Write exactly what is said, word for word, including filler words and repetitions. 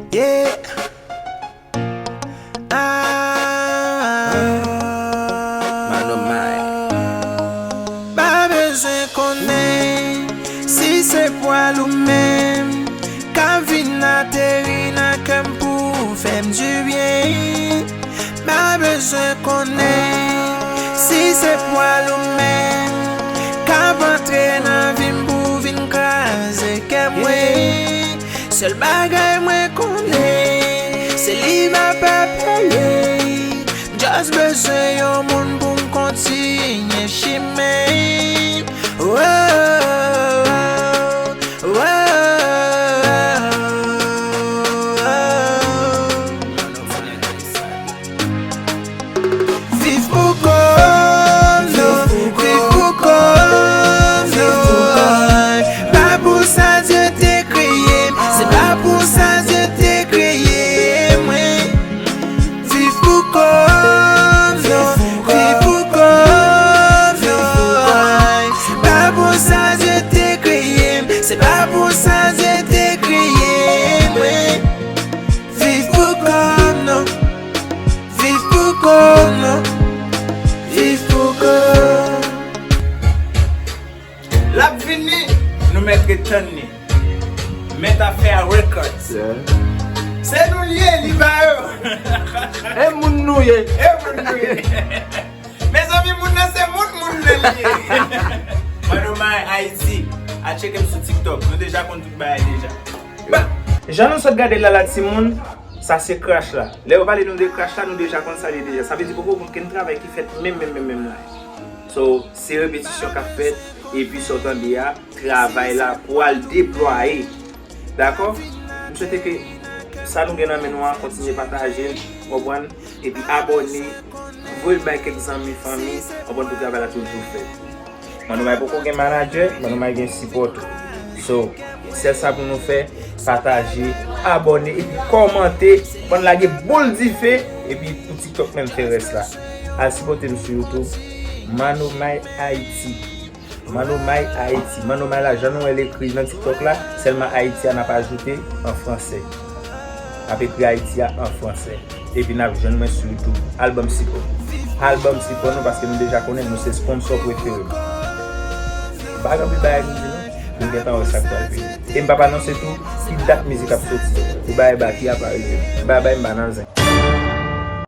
Yeah. Ah. Manomay. Pa bezwen konnen si se pwal ou menm k ap vin ateri nan kè m pou fè m dibyen. Pa bezwen konnen si se pwal ou menm k ap antre nan vi m pou vin kraze kè m, wi. Sèl bagay mwen konnen, se li m ap apele. M just bezwen yon moun pou m kontinye chimen. Oh, oh, oh, oh, oh. Viv pou kò m, non, viv pou kò m, non. Pa pou sa Dye te kreye m, se pa pou sa Dye te kreye mwen. Viv pou kò m, non, viv pou kò m, non. Pa pou sa Dye te kreye m, se pa pou sa Dye te kreye mwen. Viv pou kò m, non. Viv pou kò m, non. Viv pou kò m. L ap vini, nou mèt ret tann li. Mèt afè a Records. Yeah. Se nou l ye, li pa yo. E moun nou ye. E moun nou ye. Mezanmi, moun nan se moun, moun nan li ye. Manomay Ayiti. Al tcheke m sou TikTok. Nou deja konn tout bagay deja. Jan nou sot gade l la, la, timoun, sa se Crash la. Lè yo pale nou de Crash la, nou deja konn sa li ye deja. Sa vle di poko gen okenn travay ki fèt menm, menm, menm, menm la. So, se repetisyon k ap fèt, epi sa w tande a, travay la pwal deplwaye. Dakò? M swete ke sa nou gen nan men nou an, kontinye pataje l, konprann, epi abòne, voye l bay kèk zanmi, fanmi, konprann, pou travay la toujou fèt. Manomay poko gen manadjè, Manomay gen sipòtè. So, sèl sa pou nou fè, pataje, abòne, epi kòmante, konn lage boul dife, epi pou TikTok menm fè rès la. Al sipòte m sou YouTube, Manomay Ayiti. Manomay Ayiti. Manomay la, jan nou wè l ekri nan TikTok la, sèlman Ayiti a n ap ajoute an fransè. N ap ekri Ayiti a an fransè. Epi n ap jwenn mwen sou YouTube. Al ban m sipò. Al ban m sipò nou, paske nou deja konnen nou se sponsò prefere m. M pa gen anpil bagay pou m di nou. Nou gentan wè sa k pral vini. E m p ap anonse tou ki dat mizik ap soti. Pou bagay ba ki ap arive. Babay, m pa nan zen.